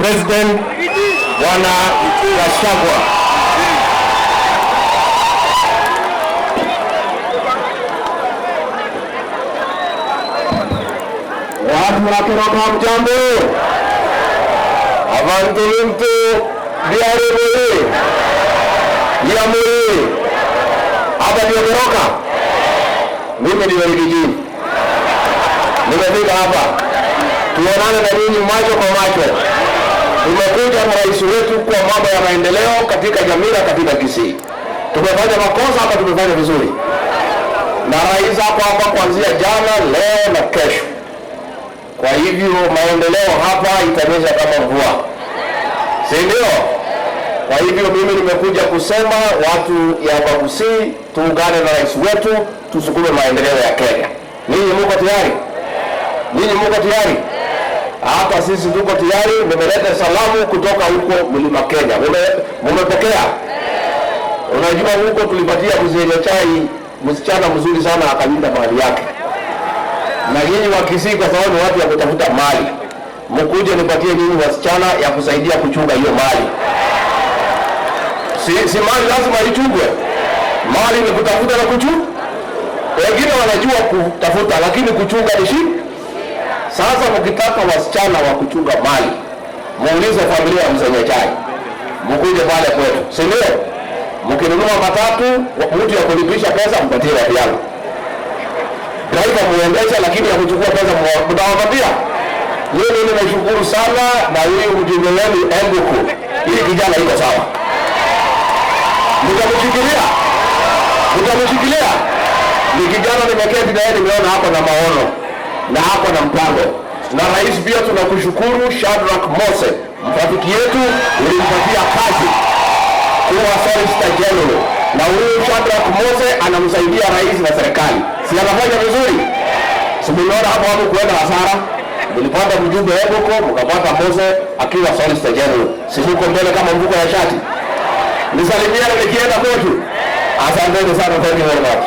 President Bwana Gachagua. Watu wa Keroka, hamjambo? Avantuluntu diaremuri yamuri, hapa ndio Keroka. Mimi ndio Riggy G, nimefika hapa tuonane na nyinyi macho kwa macho. Tumekuja na rais wetu kwa mambo ya maendeleo katika jamii na katika Kisii. Tumefanya makosa hapa, tumefanya vizuri, na rais hapo hapa kuanzia jana, leo na kesho. Kwa hivyo maendeleo hapa itanyesha kama mvua, si ndio? Kwa hivyo mimi nimekuja kusema watu ya Abagusii tuungane na rais wetu tusukume maendeleo ya Kenya. Ninyi muko tayari? Ninyi muko tayari? Hata sisi tuko tayari. Nimeleta salamu kutoka huko Mlima Kenya. Mumepokea? Unajua huko tulipatia mzee Nyachae msichana mzuri sana akalinda mali yake na nyinyi wa Kisii, kwa sababu ni watu ya kutafuta mali, mkuje nipatie nyinyi wasichana ya kusaidia kuchunga hiyo mali. Si mali lazima ichungwe? Mali ni kutafuta na kuchunga. Wengine wanajua kutafuta, lakini kuchunga ni shida. Sasa mkitaka wasichana wa kuchunga mali, muulize familia ya mzee Nyachae, mkuje pale kwetu, si ndio? Mkinunua matatu, mtu ya kulipisha pesa mpatie watu yangu driver muendesha, lakini ya kuchukua pesa mtawapatia. Mimi nimeshukuru sana na huyu mjumbe wenu Embuku, hii kijana iko sawa, mtamshikilia, mtamshikilia. Ni kijana nimeketi na yeye, nimeona hako na maono na hako na mpango. Na rais pia tunakushukuru Shadrack Mose, mrafiki yetu, ulimpatia kazi kuwa Solicitor General, na huyu Shadrack Mose anamsaidia rais na serikali, si anafanya vizuri? Si mliona hapo hapo kuenda hasara? Mlipata mjumbe Eboko, mkapata Mose akiwa Solicitor General, si huko mbele kama mfuko ya shati. Nisalimiane nikienda kwetu. Asanteni sana, thank you very much.